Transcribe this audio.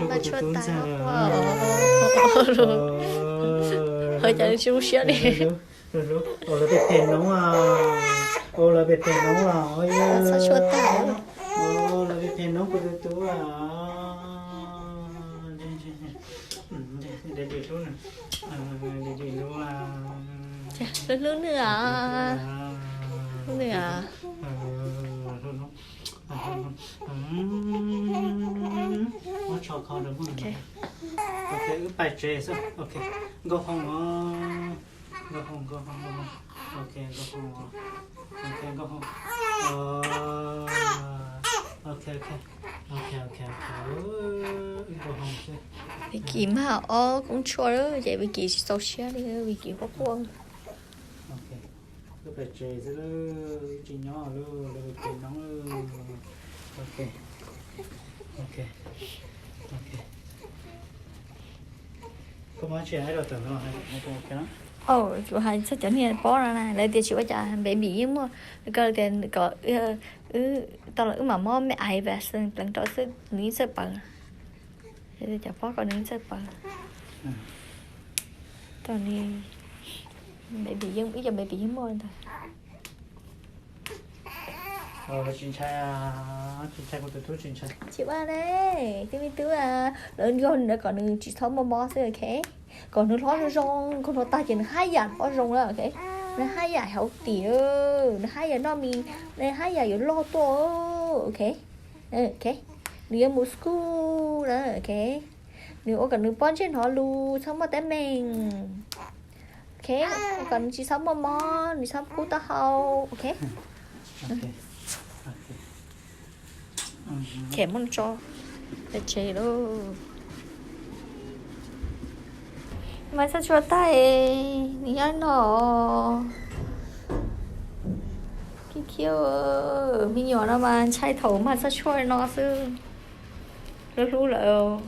Npaj tshuaj tas. Ho cas tsis zoo siab li. Lawv pem pem noob, lawv pem pem noob los. Txhob tshuaj tas. Lawv pem pem noob kuv tus tub. Dim dim hlub, dim dim hlub. Hlub hlub nws os. Hlub nws os. Muab tsho kho rau muag. Ok, wb pais tsev xwb. Ok, nkauj hoo os. Nkauj hoo, nkauj hoo, nkauj hoo. Ok, nkauj hoo os. Ok, nkauj hoo. Ok, ok. Ok, ok, ok. Wb nkauj hoo xwb. Viv Kim mag ob koob tshuaj lawm ces Viv Kim tsis txaus siab li, Viv Kim quaj quaj. Ok, wb pais tsev xwb, wb tsis nyob lawm, lawv pem noob. Ok, ok, ok. Koj muab tsis hais rau tawm no. Kuv hais txog cov niag pob no na, lawv tias tsis ua cas, baby yeej muaj, koj tias kom wb tau los wb mam muab me ais vaccine pleev rau xwb nws yeej txawj paws. Cov pob ko nws yeej txawj paws. Tau ni, baby yeej, ib co baby yeej muaj ntag. Tsis ntshai, tsis ntshai, kuv tus tub tsis ntshai. Tsis ua ne, tij me tub, lawv yog kom nws tsis txhob muaj mob xwb, ok. Kom nws hlob zoo zoo, nkaug hluas tag ces nws haj yam hlob zoo lawm, ok. Nws haj yam healthy, nws haj yam noj mis, nws haj yam yuav loj tuaj, ok. Ok, nws yuav mus school lawm, ok. Nws ua kom nws pob ntseg hnov lus, txhob muaj teeb meem. Ok, ua kom nws tsis txhob muaj mob, nws txhob kub taub hau, ok. Chem muab tso pem tsev lauj. Mas txhob tshuaj tag, nws nyob no. Khiav khiav, me nyuam no mas ntshai thaum mas txhob tshuaj no xwb. Hlub hlub lawm.